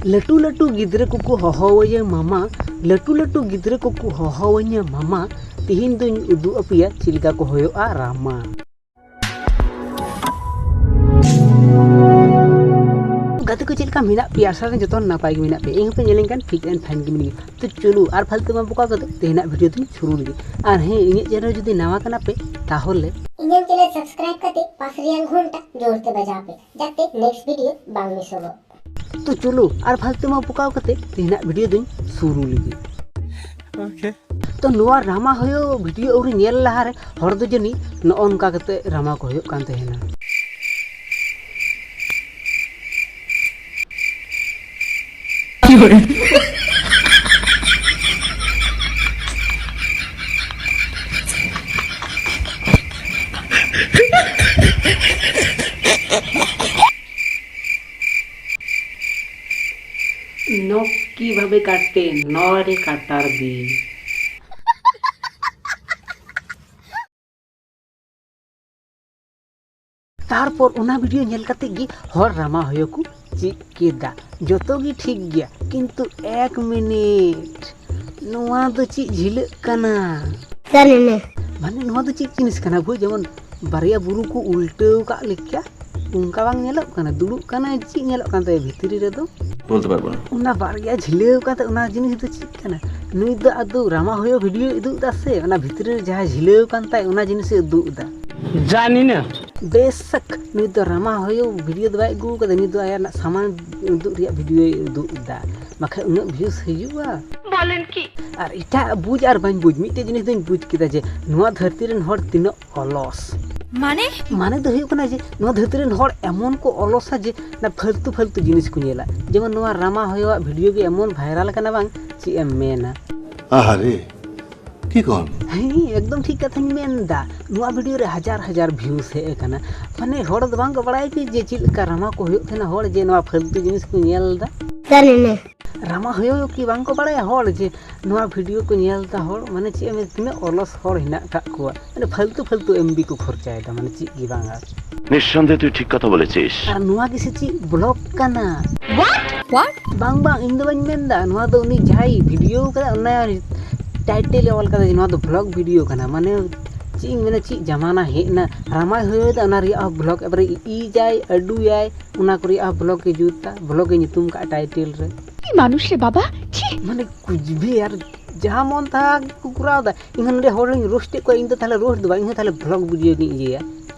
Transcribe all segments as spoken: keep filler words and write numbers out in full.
ᱞᱟᱹᱴᱩ ᱞᱟᱹᱴᱩ ᱜᱤᱫᱽᱨᱟᱹ ᱠᱚᱠᱚ ᱦᱚᱦᱚᱣᱟᱹᱧᱟᱹ ᱢᱟᱢᱟ, ᱞᱟᱹᱴᱩ ᱞᱟᱹᱴᱩ ᱜᱤᱫᱽᱨᱟᱹ ᱠᱚᱠᱚ ᱦᱚᱦᱚᱣᱟᱹᱧᱟᱹ ᱢᱟᱢᱟ, ᱛᱤᱦᱤᱧ ᱫᱩᱧ ᱩᱫᱩᱜ ᱟᱯᱮᱭᱟ ᱪᱮᱫ ᱞᱮᱠᱟ ᱠᱚ ᱦᱚᱭᱚᱜᱼᱟ ᱨᱟᱢᱟ᱾ ᱜᱟᱛᱮ ᱠᱚ, ᱪᱮᱫ ᱞᱮᱠᱟ ᱢᱮᱱᱟᱜ ᱯᱮᱭᱟ? ᱟᱥᱟ ᱫᱚ ᱡᱚᱛᱚ ᱱᱟᱯᱟᱭ ᱜᱮ ᱢᱮᱱᱟᱜ ᱯᱮᱭᱟ᱾ ᱤᱧ ᱦᱚᱸᱯᱮ ᱧᱮᱞᱮᱧ ᱠᱟᱱ fit and fine ᱜᱮ ᱢᱤᱱᱟᱹᱧᱟ᱾ ᱛᱚ ᱪᱚᱞᱚ, ᱟᱨ ᱯᱷᱟᱞᱛᱩ ᱵᱟᱝ ᱵᱚᱠᱟᱣ ᱠᱟᱛᱮ ᱛᱮᱦᱮᱧᱟᱜ video ᱫᱚᱧ ᱥᱩᱨᱩ ᱞᱮᱜᱮ᱾ ᱟᱨ ᱦᱮᱸ, ᱤᱧᱟᱹᱜ channel ᱡᱩᱫᱤ ᱱᱟᱣᱟ ᱠᱟᱱᱟ ᱯᱮ, ᱛᱟᱦᱚᱞᱮ ᱤᱧᱟᱹᱜ channel subscribe ᱠᱟᱛᱮ ᱯᱟᱥ ᱨᱮᱭᱟᱜ ᱜᱷᱚᱱᱴᱟ ᱡᱳᱨ ᱛᱮ ᱵᱟᱡᱟᱣ ᱯᱮ, ᱡᱟᱛᱮ next video ᱵᱟᱝ ᱢᱤᱥᱚᱜᱚᱜ᱾ ᱛᱚ ᱪᱚᱞᱚ, ᱟᱨ ᱯᱷᱟᱞᱛᱩ ᱢᱟ ᱯᱚᱠᱟᱣ ᱠᱟᱛᱮ ᱛᱮᱦᱮᱧᱟᱜ video ᱫᱚᱧ ᱥᱩᱨᱩ ᱞᱮᱜᱮ᱾ Okay. ᱛᱚ ᱱᱚᱣᱟ ᱨᱟᱢᱟ ᱦᱚᱭᱚ video ᱟᱹᱣᱨᱤ ᱧᱮᱞ ᱞᱟᱦᱟᱨᱮ ᱦᱚᱲ ᱫᱚ ᱡᱟᱹᱱᱤᱡ ᱱᱚᱜᱼᱚ ᱱᱚᱝᱠᱟ ᱠᱟᱛᱮ ᱨᱟᱢᱟ ᱠᱚ ᱦᱚᱭᱚᱜ ᱠᱟᱱ ᱛᱟᱦᱮᱱᱟ᱾ নখ কিভাবে কাটতে? নল কাটার দিয়ে। ᱛᱟᱨᱯᱚᱨ ᱚᱱᱟ video ᱧᱮᱞ ᱠᱟᱛᱮ ᱜᱮ ᱦᱚᱲ ᱨᱟᱢᱟ ᱦᱚᱭᱚ ᱠᱚ ᱪᱮᱫ ᱠᱮᱫᱟ᱾ ᱡᱚᱛᱚ ᱜᱮ ᱴᱷᱤᱠ ᱜᱮᱭᱟ, ᱠᱤᱱᱛᱩ ᱮᱠ ᱢᱤᱱᱤᱴ, ᱱᱚᱣᱟ ᱫᱚ ᱪᱮᱫ ᱡᱷᱤᱞᱟᱹᱜ ᱠᱟᱱᱟ? ᱢᱟᱱᱮ ᱱᱚᱣᱟ ᱫᱚ ᱪᱮᱫ ᱡᱤᱱᱤᱥ ᱠᱟᱱᱟ ᱵᱷᱩᱭ? ᱡᱮᱢᱚᱱ ᱵᱟᱨᱭᱟ ᱵᱩᱨᱩ ᱠᱚ ᱩᱞᱴᱟᱹᱣ ᱠᱟᱜ ᱞᱮᱠᱟ, ᱚᱱᱠᱟ ᱵᱟᱝ ᱧᱮᱞᱚᱜ ᱠᱟᱱᱟ? ᱫᱩᱲᱩᱵ ᱠᱟᱱᱟᱭ, ᱪᱮᱫ ᱧᱮᱞᱚᱜ ᱠᱟᱱ ᱛᱟᱭᱟ ᱵᱷᱤᱛᱨᱤ ᱨᱮᱫᱚ? বলতে পারবো না। ᱚᱱᱟ ᱵᱟᱨᱭᱟ ᱡᱷᱤᱞᱟᱹᱣ ᱠᱟᱛᱮ ᱚᱱᱟ ᱡᱤᱱᱤᱥ ᱫᱚ ᱪᱮᱫ ᱠᱟᱱᱟ? ᱱᱩᱭ ᱫᱚ ᱟᱫᱚ ᱨᱟᱢᱟ ᱦᱚᱭᱚ video ᱩᱫᱩᱜ ᱮᱫᱟ ᱥᱮ ᱚᱱᱟ ᱵᱷᱤᱛᱨᱤ ᱨᱮ ᱡᱟᱦᱟᱸ ᱡᱷᱤᱞᱟᱹᱣ ᱠᱟᱱ ᱛᱟᱭ ᱚᱱᱟ ᱡᱤᱱᱤᱥᱮ ᱩᱫᱩᱜ ᱮᱫᱟ? ᱡᱟᱱᱤ ᱱᱟ᱾ ᱵᱮᱥᱟᱠ ᱱᱩᱭ ᱫᱚ ᱨᱟᱢᱟ ᱦᱚᱭᱚ video ᱫᱚ ᱵᱟᱭ ᱟᱹᱜᱩ ᱠᱟᱫᱟ, ᱱᱩᱭ ᱫᱚ ᱟᱭᱟᱜ ᱥᱟᱢᱟᱱ ᱩᱫᱩᱜ ᱨᱮᱭᱟᱜ videoᱭ ᱩᱫᱩᱜ ᱮᱫᱟ, ᱵᱟᱠᱷᱟᱡ ᱩᱱᱟᱹᱜ views ᱦᱩᱭᱩᱜᱼᱟ? ᱵᱚᱞᱮᱱ ᱠᱤ? ᱟᱨ ᱮᱴᱟᱜ ᱵᱩᱡᱽ ᱟᱨ ᱵᱟᱹᱧ ᱵᱩᱡᱽ, ᱢᱤᱫᱴᱮᱡ ᱡᱤᱱᱤᱥ ᱫᱚᱧ ᱵᱩᱡᱽ ᱠᱮᱫᱟ ᱡᱮ ᱱᱚᱣᱟ ᱫᱷᱟᱹᱨᱛᱤ ᱨᱮᱱ ᱦᱚᱲ ᱛᱤᱱᱟᱹᱜ ᱚᱞᱚᱥ᱾ ᱢᱟᱱᱮ? ᱢᱟᱱᱮ ᱫᱚ ᱦᱩᱭᱩᱜ ᱠᱟᱱᱟ ᱡᱮ ᱱᱚᱣᱟ ᱫᱷᱟᱹᱨᱛᱤ ᱨᱮᱱ ᱦᱚᱲ ᱮᱢᱚᱱ ᱠᱚ ᱚᱞᱚᱥᱟ ᱡᱮ ᱚᱱᱟ ᱯᱷᱟᱞᱛᱩ ᱯᱷᱟᱞᱛᱩ ᱡᱤᱱᱤᱥ ᱠᱚ ᱧᱮᱞᱟ᱾ ᱡᱮᱢᱚᱱ ᱱᱚᱣᱟ ᱨᱟᱢᱟ ᱦᱚᱭᱚᱣᱟᱜ video ᱜᱮ ᱮᱢᱚᱱ viral ᱠᱟᱱᱟ ᱵᱟᱝ, ᱪᱮᱫ ᱮᱢ ᱢᱮᱱᱟ᱾ ᱟᱦᱟᱨᱮ, ᱴᱷᱤᱠ ᱚᱱ᱾ ᱦᱮᱸ, ᱮᱠᱫᱚᱢ ᱴᱷᱤᱠ ᱠᱟᱛᱷᱟᱧ ᱢᱮᱱ ᱮᱫᱟ᱾ ᱱᱚᱣᱟ video ᱨᱮ ᱦᱟᱡᱟᱨ ᱦᱟᱡᱟᱨ views ᱦᱮᱡ ᱟᱠᱟᱱᱟ᱾ ᱢᱟᱱᱮ ᱦᱚᱲ ᱫᱚ ᱵᱟᱝ ᱠᱚ ᱵᱟᱲᱟᱭᱟ ᱠᱤ ᱡᱮ ᱪᱮᱫ ᱞᱮᱠᱟ ᱨᱟᱢᱟ ᱠᱚ ᱦᱩᱭᱩᱜ ᱛᱟᱦᱮᱱᱟ ᱦᱚᱲ, ᱡᱮ ᱱᱚᱣᱟ ᱯᱷᱟᱞᱛᱩ ᱡᱤᱱᱤᱥ ᱠᱚ ᱧᱮᱞ ᱮᱫᱟ᱾ ᱨᱟᱢᱟ ᱦᱚᱭᱚ ᱠᱤ ᱵᱟᱝ ᱠᱚ ᱵᱟᱲᱟᱭᱟ ᱦᱚᱲ ᱡᱮ ᱱᱚᱣᱟ video ᱠᱚ ᱧᱮᱞ ᱮᱫᱟ ᱦᱚᱲ? ᱢᱟᱱᱮ ᱪᱮᱫ ᱮᱢ, ᱛᱤᱱᱟᱹᱜ ᱚᱞᱚᱥ ᱦᱚᱲ ᱦᱮᱱᱟᱜ ᱟᱠᱟᱫ ᱠᱚᱣᱟ, ᱢᱟᱱᱮ ᱯᱷᱟᱞᱛᱩ ᱯᱷᱟᱞᱛᱩ MB ᱠᱚ ᱠᱷᱚᱨᱪᱟᱭᱮᱫᱟ, ᱢᱟᱱᱮ ᱪᱮᱫ ᱜᱮ ᱵᱟᱝ᱾ ᱟᱨ ᱱᱤᱥᱥᱚᱱᱫᱮᱦᱮ ᱛᱩᱭ ᱴᱷᱤᱠ ᱠᱟᱛᱷᱟ ᱵᱚᱞᱮᱪᱤᱥ᱾ ᱟᱨ ᱱᱚᱣᱟ ᱜᱮᱥᱮ ᱪᱮᱫ vlog ᱠᱟᱱᱟ? ᱵᱟᱝ ᱵᱟᱝ, ᱤᱧ ᱫᱚ ᱵᱟᱹᱧ ᱢᱮᱱᱫᱟ, ᱱᱚᱣᱟ ᱫᱚ ᱩᱱᱤ ᱡᱟᱦᱟᱸᱭ ᱵᱷᱤᱰᱤᱭᱳ ᱠᱟᱫᱟ ᱚᱱᱟ ᱴᱟᱭᱴᱮᱞ ᱮ ᱚᱞ ᱠᱟᱫᱟ ᱡᱮ ᱱᱚᱣᱟ ᱫᱚ ᱵᱷᱞᱚᱜ ᱵᱷᱤᱰᱤᱭᱳ ᱠᱟᱱᱟ᱾ ᱢᱟᱱᱮ ᱪᱮᱫ ᱤᱧ ᱢᱮᱱᱟ, ᱪᱮᱫ ᱡᱟᱢᱟᱱᱟ ᱦᱮᱡ ᱮᱱᱟ, ᱨᱟᱢᱟᱭ ᱦᱩᱭ ᱫᱟ ᱚᱱᱟ ᱨᱮᱭᱟᱜ ᱦᱚᱸ ᱵᱷᱞᱚᱜ, ᱮᱵᱟᱨᱮ ᱤᱡᱟᱭ ᱟᱹᱰᱩᱭᱟᱭ, ᱚᱱᱟ ᱠᱚ ᱨᱮᱭᱟᱜ ᱦᱚᱸ ᱵᱷᱞᱚᱜ ᱮ ᱡᱩᱛ ᱫᱟ, ᱵᱷᱞᱚᱜ ᱮ ᱧᱩᱛᱩᱢ ᱠᱟᱜᱼᱟ ᱴᱟᱭᱴᱮᱞ ᱨᱮ᱾ কি মানুষ রে বাবা, ছি। ᱢᱟᱱᱮ ᱠᱩᱪ ᱵᱷᱤ ᱭᱟᱨ, ᱡᱟᱦᱟᱸ ᱢᱚᱱ ᱛᱟᱦᱟ ᱠᱚ ᱠᱚᱨᱟᱣ ᱫᱟ᱾ ᱤᱧ ᱦᱚᱸ ᱱᱚᱰᱮ ᱦᱚᱲᱤᱧ ᱨᱳᱥᱴ ᱮᱫ ᱠᱚᱣᱟ, ᱤᱧ ᱫᱚ ᱛᱟᱦᱞᱮ ᱨᱳᱥᱴ ᱫᱚ ᱵᱟᱝ, ᱤᱧ ᱦᱚᱸ ᱛᱟᱦᱞᱮ ᱵᱷᱞᱚᱜ ᱵᱷᱤᱰᱤᱭᱳ ᱜᱤᱧ ᱤᱭᱟᱹᱭᱟ,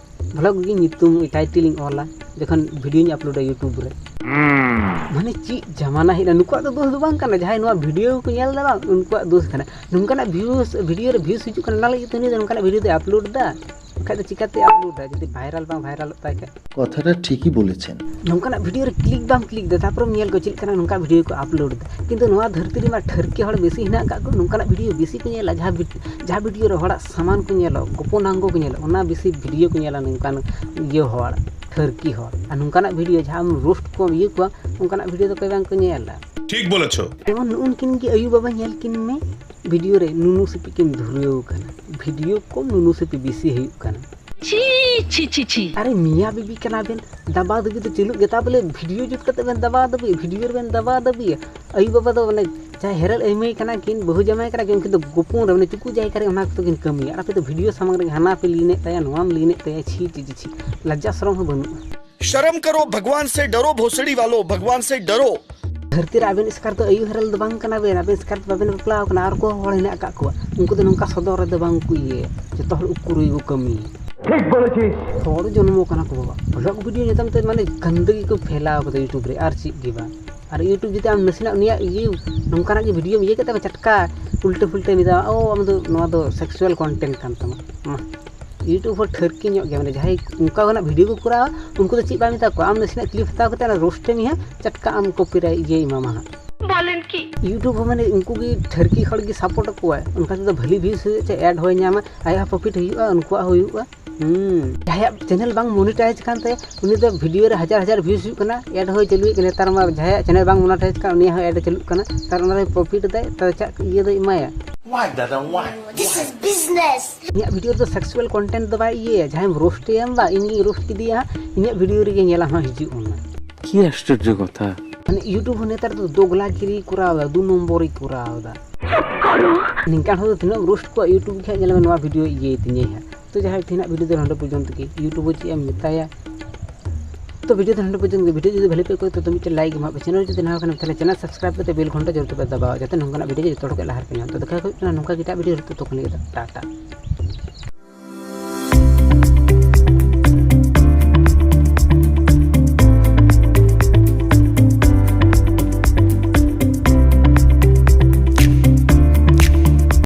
ᱵᱷᱞᱚᱜ ᱜᱮ ᱧᱩᱛᱩᱢ ᱴᱟᱭᱴᱮᱞ ᱤᱧ ᱚᱞᱟ ᱡᱚᱠᱷᱚᱱ ᱵᱷᱤᱰᱤᱭᱳᱧ ᱟᱯᱞᱳᱰᱟ ᱭᱩᱴᱩᱵᱽ ᱨᱮ᱾ ᱢᱟᱱᱮ ᱪᱮᱫ ᱡᱟᱢᱟᱱᱟ ᱦᱮᱡ ᱮᱱᱟ, ᱱᱩᱠᱩᱣᱟᱜ ᱫᱚ ᱫᱳᱥ ᱫᱚ ᱵᱟᱝ ᱠᱟᱱᱟ, ᱡᱟᱦᱟᱸᱭ ᱱᱚᱣᱟ ᱵᱷᱤᱰᱤᱭᱳ ᱠᱚ ᱧᱮᱞ ᱮᱫᱟ ᱵᱟᱝ, ᱩᱱᱠᱩᱣᱟᱜ ᱫᱳᱥ ᱠᱟᱱᱟ᱾ ᱱᱚᱝᱠᱟᱱᱟᱜ ᱵᱷᱤᱭᱩᱥ, ᱵᱷᱤᱰᱤᱭᱳ ᱨᱮ ᱵᱷᱤᱭᱩᱥ ᱦᱤᱡᱩᱜ ᱠᱟᱱᱟ, ᱚᱱᱟ ᱞᱟᱹᱜᱤᱫ ᱛᱮ ᱩᱱᱤ ᱫᱚ ᱱᱚᱝᱠᱟᱱᱟᱜ ᱵᱷᱤᱰᱤᱭᱳ ᱫᱚᱭ ᱟᱯᱞᱳᱰ ᱮᱫᱟ, ᱵᱟᱠᱷᱟᱡ ᱫᱚ ᱪᱤᱠᱟᱛᱮ ᱟᱯᱞᱳᱰ ᱮᱫᱟ ᱡᱩᱫᱤ ᱵᱷᱟᱭᱨᱟᱞ ᱵᱟᱝ ᱵᱷᱟᱭᱨᱟᱞᱚᱜ ᱛᱟᱭ ᱠᱷᱟᱡ? কথাটা ঠিকই বলেছেন। ᱱᱚᱝᱠᱟᱱᱟᱜ ᱵᱷᱤᱰᱤᱭᱳ ᱨᱮ ᱠᱞᱤᱠ ᱵᱟᱢ ᱠᱞᱤᱠ ᱮᱫᱟ, ᱛᱟᱨᱯᱚᱨᱮᱢ ᱧᱮᱞ ᱠᱚᱣᱟ ᱪᱮᱫ ᱞᱮᱠᱟᱱᱟᱜ ᱱᱚᱝᱠᱟ ᱵᱷᱤᱰᱤᱭᱳ ᱠᱚ ᱟᱯᱞᱳᱰ ᱮᱫᱟ᱾ ᱠᱤᱱᱛᱩ ᱱᱚᱣᱟ ᱫᱷᱟᱹᱨᱛᱤ ᱨᱮᱢᱟ ᱴᱷᱟᱹᱨᱠᱤ ᱦᱚᱲ ᱵᱮᱥᱤ ᱦᱮᱱᱟᱜ ᱟᱠᱟᱫ ᱠᱚ, ᱱᱚᱝᱠᱟᱱᱟᱜ ᱵᱷᱤᱰᱤᱭᱳ ᱵᱮᱥᱤ ᱠᱚ ᱧᱮᱞᱟ, ᱡᱟᱦᱟᱸ ᱵᱷᱤᱰ-, ᱡᱟᱦᱟᱸ ᱵᱷᱤᱰᱤᱭᱳ ᱨᱮ ᱦᱚᱲᱟᱜ ᱥᱟᱢᱟᱱ ᱠᱚ ᱧᱮᱞᱚᱜ, ᱜᱳᱯᱚᱱᱟᱝᱜᱚ ᱠᱚ ᱧᱮᱞᱚᱜ, ᱚᱱᱟ ᱵᱮᱥᱤ ᱵᱷᱤᱰᱤᱭᱳ ᱠᱚ ᱧᱮᱞᱟ ᱱᱚᱝᱠᱟᱱ ᱤᱭᱟᱹ ᱦᱚᱲ, ᱴᱷᱟᱹᱨᱠᱤ ᱦᱚᱲ᱾ ᱟᱨ ᱱᱚᱝᱠᱟᱱᱟᱜ ᱵᱷᱤᱰᱤᱭᱳ ᱡᱟᱦᱟᱸ ᱟᱢ ᱨᱳᱥᱴ ᱠᱚᱢ ᱤᱭᱟᱹ ᱠᱚᱣᱟ, ᱚᱱᱠᱟᱱᱟᱜ ᱵᱷᱤᱰᱤᱭᱳ ᱫᱚ ᱚᱠᱚᱭ ᱵᱟᱝ ᱠᱚ ᱧᱮᱞᱟ᱾ ᱴᱷᱤᱠ ᱵᱚᱞᱮᱪᱷᱚ᱾ ᱡᱮᱢᱚᱱ ᱱᱩᱜᱼᱩ ᱱᱩᱠᱤᱱ ᱜᱮ ᱟᱭᱩ ᱵᱟᱵᱟ ᱧᱮᱞ ᱠᱤᱱ ᱢᱮ, ᱵᱷᱤᱰᱤᱭᱳ ᱨᱮ ᱱᱩᱱᱩ ᱥᱤᱯᱤ ᱠᱤᱱ ᱫᱷᱩᱨᱟᱹᱣ ᱠᱟᱱᱟ, ᱵᱷᱤᱰᱤᱭᱳ ᱠᱚ ᱱᱩᱱᱩ ᱥᱤᱯᱤ ᱵᱮᱥᱤ ᱦᱩᱭᱩᱜ ᱠᱟᱱᱟ᱾ ᱪᱷᱤ, ᱪᱷᱤ, ᱪᱷᱤ, ᱪᱷᱤ᱾ ᱟᱨᱮ ᱢᱤᱭᱟ ᱵᱤᱵᱤ ᱠᱟᱱᱟ ᱵᱮᱱ, ᱫᱟᱵᱟᱣ ᱫᱟᱹᱵᱤ ᱫᱚ ᱪᱟᱹᱞᱩᱜ ᱜᱮᱛᱟ ᱵᱚᱞᱮ, ᱵᱷᱤᱰᱤᱭᱳ ᱡᱩᱛ ᱠᱟᱛᱮ ᱵᱮᱱ ᱫᱟᱵᱟᱣ ᱫᱟᱹᱵᱤ, ᱵᱷᱤᱰᱤᱭᱳ ᱨᱮᱵᱮᱱ ᱫᱟᱵᱟᱣ ᱫᱟᱹᱵᱤᱭᱟ᱾ ᱟᱭᱩ ᱵᱟᱵᱟ ᱫᱚ ᱢᱟᱱᱮ ᱡᱟᱦᱟᱸᱭ ᱦᱮᱨᱮᱞ ᱟᱹᱭᱢᱟᱹᱭ ᱠᱟᱱᱟ ᱠᱤᱱ, ᱵᱟᱹᱦᱩ ᱡᱟᱢᱟᱭ ᱠᱟᱱᱟ ᱠᱤᱱ, ᱩᱱᱠᱤᱱ ᱫᱚ ᱜᱳᱯᱚᱱ ᱨᱮ ᱢᱟᱱᱮ ᱪᱩᱠᱩ ᱡᱟᱭᱜᱟ ᱨᱮ ᱚᱱᱟ ᱠᱚᱫᱚ ᱠᱤᱱ ᱠᱟᱹᱢᱤᱭᱟ᱾ ᱟᱨ ᱟᱯᱮ ᱫᱚ ᱵᱷᱤᱰᱤᱭᱳ ᱥᱟᱢᱟᱝ ᱨᱮᱜᱮ ᱦᱟᱱᱟ ᱯᱮ ᱞᱤᱱᱮᱫ ᱛᱟᱭᱟ, ᱱᱚᱣᱟᱢ ᱞᱤᱱᱮᱫ ᱛᱟᱭᱟ, ᱪᱷᱤ, ᱪᱷᱤ, ᱪᱷᱤ, ᱪᱷᱤ᱾ ᱞᱟᱡᱡᱟ ᱥᱚᱨᱚᱢ ᱦᱚᱸ ᱵᱟᱹᱱᱩᱜᱼᱟ᱾ शर्म करो, भगवान से डरो, भोसड़ी वालों, भगवान से डरो। ᱫᱷᱟᱹᱨᱛᱤ ᱨᱮ ᱟᱵᱮᱱ ᱮᱥᱠᱟᱨ ᱫᱚ ᱟᱹᱭᱩ ᱦᱮᱨᱮᱞ ᱫᱚ ᱵᱟᱝ ᱠᱟᱱᱟ ᱵᱮᱱ, ᱟᱵᱮᱱ ᱮᱥᱠᱟᱨ ᱫᱚ ᱵᱟᱵᱮᱱ ᱵᱟᱯᱞᱟ ᱟᱠᱟᱱᱟ, ᱟᱨ ᱠᱚ ᱦᱚᱲ ᱦᱮᱱᱟᱜ ᱟᱠᱟᱫ ᱠᱚᱣᱟ, ᱩᱱᱠᱩ ᱫᱚ ᱱᱚᱝᱠᱟ ᱥᱚᱫᱚᱨ ᱨᱮᱫᱚ ᱵᱟᱝ ᱠᱚ ᱤᱭᱟᱹᱭᱟ, ᱡᱚᱛᱚ ᱦᱚᱲ ᱩᱠᱩᱨ ᱨᱮᱜᱮ ᱠᱚ ᱠᱟᱹᱢᱤᱭᱟ᱾ ᱴᱷᱤᱠ ᱵᱚᱞᱮᱪᱷᱤᱥ᱾ ᱦᱚᱲ ᱡᱚᱱᱢᱚ ᱠᱟᱱᱟ ᱠᱚ ᱵᱟᱵᱟ, ᱵᱷᱞᱚᱜ ᱵᱷᱤᱰᱤᱭᱳ ᱧᱮᱞᱛᱮ ᱢᱟᱱᱮ ᱜᱟᱱᱫᱟᱹᱜᱤ ᱠᱚ ᱯᱷᱮᱞᱟᱣ ᱠᱟᱫᱟ ᱭᱩᱴᱩᱵᱽ ᱨᱮ, ᱟᱨ ᱪᱮᱫ ᱜᱮ ᱵᱟᱝ᱾ ᱟᱨ ᱭᱩᱴᱩᱵᱽ ᱡᱩᱫᱤ ᱟᱢ ᱱᱟᱥᱮᱱᱟᱜ ᱩᱱᱤᱭᱟᱜ ᱤᱭᱟᱹ ᱱᱚᱝᱠᱟᱱᱟᱜ ᱜᱮ ᱵᱷᱤᱰᱤᱭᱳᱢ ᱤᱭᱟᱹ ᱠᱮᱫ ᱛᱟᱭᱟ ᱪᱟᱴᱠᱟ ᱩᱞᱴᱟᱹ ᱯᱷᱩᱞᱴᱟᱹ ᱢᱮᱛᱟᱢᱟ, ᱳ ᱟᱢ ᱫᱚ ᱱᱚᱣᱟ ᱫᱚ ᱥᱮᱠᱥᱩᱣᱟᱞ ᱠᱚᱱᱴᱮᱱᱴ ᱠᱟᱱ ᱛᱟᱢᱟ᱾ ᱢᱟ ᱭᱩᱴᱩᱵᱽ ᱦᱚᱲ ᱴᱷᱟᱹᱨᱠᱤ ᱧᱚᱜ ᱜᱮᱭᱟ, ᱢᱟᱱᱮ ᱡᱟᱦᱟᱸᱭ ᱚᱱᱠᱟ ᱠᱷᱚᱱᱟᱜ ᱵᱷᱤᱰᱤᱭᱳ ᱠᱚ ᱠᱚᱨᱟᱣᱟ ᱩᱱᱠᱩ ᱫᱚ ᱪᱮᱫ ᱵᱟᱭ ᱢᱮᱛᱟ ᱠᱚᱣᱟ, ᱟᱢ ᱱᱟᱥᱮᱱᱟᱜ ᱠᱞᱤᱯ ᱦᱟᱛᱟᱣ ᱠᱟᱛᱮ ᱚᱱᱟ ᱨᱳᱥᱴ ᱮᱢ ᱤᱭᱟᱹ ᱪᱟᱴᱠᱟ ᱟᱢ ᱠᱚᱯᱤᱨᱟᱭ ᱤᱭᱟᱹ ᱮᱢᱟᱢᱟ ᱦᱟᱸᱜ᱾ ᱵᱚᱞᱮᱱ ᱠᱤ? ᱭᱩᱴᱩᱵᱽ ᱦᱚᱸ ᱢᱟᱱᱮ ᱩᱱᱠᱩ ᱜᱮ ᱴᱷᱟᱹᱨᱠᱤ ᱦᱚᱲ ᱜᱮ ᱥᱟᱯᱳᱨᱴ ᱟᱠᱚᱣᱟᱭ, ᱚᱱᱠᱟ ᱛᱮᱫᱚ ᱵᱷᱟᱹᱞᱤ ᱵᱷᱤᱭᱩᱥ ᱦᱩᱭᱩᱜᱼᱟ, ᱪᱮ ᱮᱰ ᱦᱚᱸᱭ ᱧᱟᱢᱟ, ᱟᱭᱟᱜ ᱦᱚᱸ ᱯᱨᱚᱯᱷᱤᱴ ᱦᱩᱭᱩᱜᱼᱟ, ᱩᱱᱠᱩᱣᱟᱜ ᱦᱚᱸ ᱦᱩᱭᱩᱜᱼᱟ᱾ ᱦᱩᱸ, ᱡᱟᱦᱟᱸᱭᱟᱜ ᱪᱮᱱᱮᱞ ᱵᱟᱝ ᱢᱚᱱᱤᱴᱟᱭᱤᱡᱽ ᱠᱟᱱ ᱛᱟᱭᱟ ᱩᱱᱤ ᱫᱚ ᱵᱷᱤᱰᱤᱭᱳ ᱨᱮ ᱦᱟᱡᱟᱨ ᱦᱟᱡᱟᱨ ᱵᱷᱤᱭᱩᱥ ᱦᱩᱭᱩᱜ ᱠᱟᱱᱟ, ᱮᱰ ᱦᱚᱸᱭ ᱪᱟᱹᱞᱩᱭᱮᱫ ᱠᱟᱱᱟ᱾ ᱱᱮᱛᱟᱨ ᱢᱟ ᱡᱟᱦᱟᱸᱭᱟᱜ ᱪᱮᱱᱮᱞ ᱵᱟᱝ ᱢᱚᱱᱤᱴᱟᱭᱤᱡᱽ ᱠᱟᱱ ᱩᱱᱤᱭᱟᱜ ᱦᱚᱸ ᱮᱰ ᱪᱟᱹᱞᱩᱜ ᱠᱟᱱᱟ, ᱛᱟᱨ ᱚᱱᱟ ᱨᱮ ᱯᱨᱚᱯᱷᱤᱴ ᱮᱫᱟᱭ, ᱛᱟᱨ ᱪᱮᱫ ᱤᱭᱟᱹ ᱫᱚᱭ ᱮᱢᱟᱭᱟ? Why, brother? Why? This is business. ᱤᱧᱟᱹᱜ ᱵᱷᱤᱰᱤᱭᱳ ᱨᱮᱫᱚ ᱥᱮᱠᱥᱩᱣᱟᱞ ᱠᱚᱱᱴᱮᱱᱴ ᱫᱚ ᱵᱟᱭ ᱤᱭᱟᱹᱭᱟ, ᱡᱟᱦᱟᱸᱭᱮᱢ ᱨᱳᱥᱴ ᱮᱭᱟᱢ ᱵᱟ ᱤᱧ ᱜᱤᱧ ᱨᱳᱥᱴ ᱠᱮᱫᱮᱭᱟ ᱦᱟᱸᱜ, ᱤᱧᱟᱹᱜ ᱵᱷᱤᱰᱤᱭᱳ ᱨᱮᱜᱮ ᱧᱮᱞᱟᱢ ᱦᱟᱸᱜ ᱦᱤᱡᱩᱜ ᱢᱮ᱾ কি আশ্চর্য কথা। ᱢᱟᱱᱮ YouTube ᱦᱚᱸ ᱱᱮᱛᱟᱨ ᱫᱚ ᱫᱳᱜᱽᱞᱟᱜᱤᱨᱤ ᱠᱚᱨᱟᱣ ᱮᱫᱟ, ᱫᱩ ᱱᱚᱢᱵᱚᱨᱤ ᱠᱚᱨᱟᱣ ᱮᱫᱟ᱾ ᱱᱤᱝᱠᱟᱱ ᱦᱚᱲ ᱫᱚ ᱛᱤᱱᱟᱹᱜ ᱮᱢ ᱨᱳᱥᱴ ᱠᱚᱣᱟ YouTube ᱜᱮ ᱦᱟᱸᱜ ᱧᱮᱞ ᱢᱮ ᱱᱚᱣᱟ ᱵᱷᱤᱰᱤᱭᱳ ᱤᱭᱟᱹᱭ ᱛᱤᱧᱟᱹᱭ ᱦᱟᱸᱜ᱾ ᱛᱚ ᱡᱟᱦᱟᱸᱭ ᱛᱮᱦᱮᱧᱟᱜ ᱵᱷᱤᱰᱤᱭᱳ ᱫᱚ ᱱᱚᱰᱮ ᱯᱚᱨᱡᱚᱱᱛᱚ ᱜᱮ, YouTube ᱪᱮᱫ ᱮᱢ ᱢᱮᱛᱟᱭᱟ᱾ ᱛᱚ ᱵᱷᱤᱰᱤᱭᱳ ᱫᱚ ᱱᱚᱰᱮ ᱯᱚᱨᱡᱚᱱᱛᱚ ᱜᱮ᱾ ᱵᱷᱤᱰᱤᱭᱳ ᱡᱩᱫᱤ ᱵᱷᱟᱞᱮ ᱯᱮ ᱟᱹᱭᱠᱟᱹᱣ ᱛᱚ ᱢᱤᱫᱴᱮᱱ ᱞᱟᱭᱤᱠ ᱮᱢᱟᱜ ᱯᱮ, ᱪᱮᱱᱮᱞ ᱡᱩᱫᱤ ᱱᱟᱣᱟ ᱠᱟᱱᱟ ᱛᱟᱦᱚᱞᱮ ᱪᱮᱱᱮᱞ ᱥᱟᱵᱥᱠᱨᱟᱭᱤᱵ ᱠᱟᱛᱮ ᱵᱮᱞ ᱜᱷᱚᱱᱴᱟ ᱡᱚᱨᱩᱨ ᱛᱮᱯᱮ ᱫᱟᱵᱟᱣᱟ, ᱡᱟᱛᱮ ᱱᱚᱝᱠᱟᱱᱟᱜ ᱵᱷᱤᱰᱤᱭᱳ ᱡᱚᱛᱚ ᱦᱚᱲ ᱠᱚ ᱞᱟᱦᱟ ᱨᱮᱯᱮ ᱧᱟᱢ᱾ ᱛᱚ ᱫᱮᱠᱷᱟ ᱦᱩᱭᱩᱜ ᱠᱟᱱᱟ ᱱᱚᱝᱠᱟ ᱜᱮ ᱮᱴᱟᱜ ᱵᱷᱤᱰᱤᱭᱳ ᱨᱮ, ᱛᱚᱛᱚᱠᱷᱚᱱ ᱞᱟᱹᱜᱤᱫ ᱫᱚ ᱴᱟᱴᱟ᱾